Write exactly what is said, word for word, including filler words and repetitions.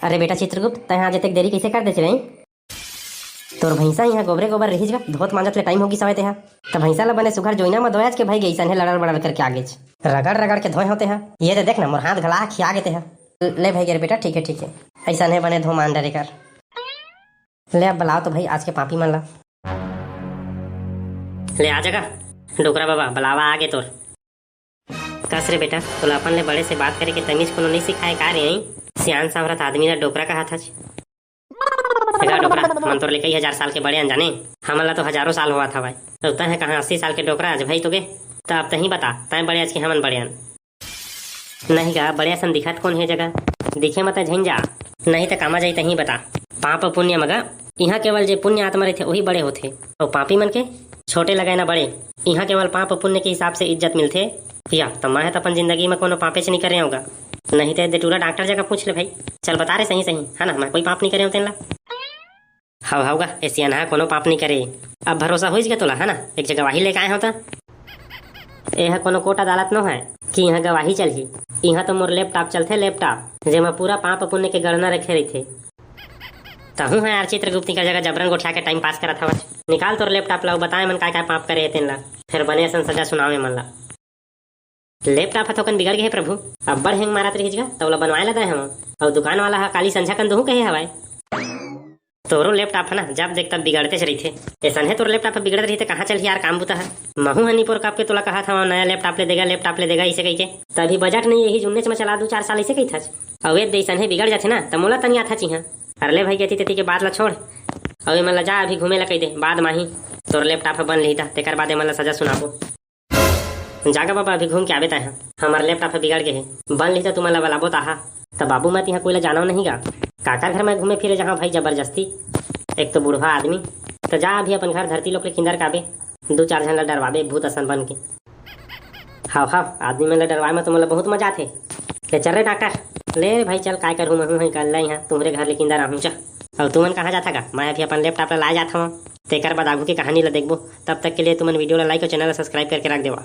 अरे बेटा चित्रगुप्त, तैं आज एतेक देरी कइसे कर देस रे? तोर भैंसा इहाँ गोबरे गोबर रहिस गा, धोत मांजत ले टाइम होगिस हवय तेहा। त भैंसा ल बने सुघर जोइना म दोयाच के भाई गइस, अइसने लड़र बड़र करके आगेच। रगड़ रगड़ के धोए हों तेहा। ये दे देख ना, मोर हाथ घला खिया गे तेहा। ले भाई गे रे बेटा, ठीक हे, ठीक हे। अइसने बने धो मान डरे कर। ले अब बलाव तो भाई आज के पापी मन ला। ले आ जगा, डोकरा बाबा, बलावा आगे तोर। कस रे बेटा, तोला अपन ले बड़े से बात करे के तमीज कोनो नइ सिखाए का रे? सियान सावरत आदमी ला डोकरा कहत हच। देखा डोकरा, हमन तोर ले कई हजार साल के बड़े अन जाने, हमन ला तो हजारों साल होवत हवय। तो तैं ह कहाँ अस्सी साल के डोकरा आज भाई तोगे? त अब तहीं बता, तैं बड़े अच कि हमन बड़े अन? नहीं गा, बड़े असन दिखत कोन हे जगा? दिखे म तैं झइन जा, नहीं त कामा जाई तहीं बता। पाप अउ पुण्य म गा, इहाँ केवल जे पुण्य आत्मा रहिथे, ओही बड़े होथे। अउ पापी मन के छोटे लगाए ना बड़े। इहाँ केवल पाप अउ पुण्य के हिसाब से इज्जत मिलथे। या, त मैं ह त अपन जिंदगी म कोनो पापेच नइ करे हंव गा। नहीं त ए दे टूरा डॉक्टर जगा पूछ ले भाई। चल बता रे सही सही, है ना, मैं कोई पाप नइ करे हंव तेन ला। हव, हव गा, ए सियान ह कोनो पाप नइ करे। अब भरोसा होइस गा तोला, है ना? एक जगा गवाही लेके आए हंव त। ए ह कोनो कोर्ट अदालत नो है कि इहाँ गवाही चलही। इहाँ तो मोर लैपटॉप चलथे, लैपटॉप, जेमा पूरा पाप पुण्य के गणना रखे रहिथे। तहूँ ह यार चित्रगुप्त कर जगा जबरन गोठिया के टाइम पास करत हवच। निकाल तोर लैपटॉप ला अउ बता एमन काय काय पाप करे हे तेन ला, फेर बने असन सजा सुनाव एमन ला। लैपटॉप ह थोकन बिगड़ गे हे प्रभु, अब्बड़ हैंग मारत रहिस गा, त ओला बनवाए ला दे हवं। अउ दुकान वाला ह काली संझा कन दुहूँ कहे हवय। तोरो लैपटॉप ह ना, जब देख तब बिगड़तेच रहिथे। अइसने तोर लैपटॉप ह बिगड़त रहिथे, कहाँ चलही यार काम बुता ह? महूँ ह निपोर काप के तोला कहत हवं, नया लैपटॉप ले देगा, लैपटॉप ले देगा, अइसे कहिके। त अभी बजट नइ, यही जुन्नेच म चला दू चार साल, अइसे कहिथच। अउ ए दे अइसने बिगड़ जाथे ना, त मोला तनियाथच इहाँ। अरे ले भाई, एती तेती के बात ला छोड़। अउ एमन ला जा अभी घूमे ला कहि दे, बाद म आही। तोर लैपटॉप ह बन लिही त, तेकर बाद एमन ला सजा सुनाबो। जागा बाबा, अभी घूम के आबे तैं ह। हमर लैपटॉप ह बिगड़ गे हे। बन लिही त तुमन ला बलाबो त आहा। त बाबू, मैं तिहाँ कोई ला जानव नहीं गा। काकर घर मैं घूमे फिरे जहाँ भाई जबरदस्ती। एक तो बूढ़वा आदमी। त जा अभी अपन घर धरती लोक ले किंदर के आबे। दू चार झन ला डरवाबे भूत असन बन के। हव, हव, आदमी मन ला डरवाए म तुमन ला बहुत मजा आथे। ले चल रे डॉक्टर। ले रे भाई चल, काय करहूँ, महूँ ह कल ला इहाँ तुम्हरे घर ले किंदर आहूँ चा। अउ तुमन कहाँ जाथा गा? मैं अभी अपन लैपटॉप ला लाए जात हवं। तेकर बाद आगू के कहानी ला देखबो। तब तक के लिए तुमन वीडियो ला like अउ चैनल ला subscribe करके रख देवा।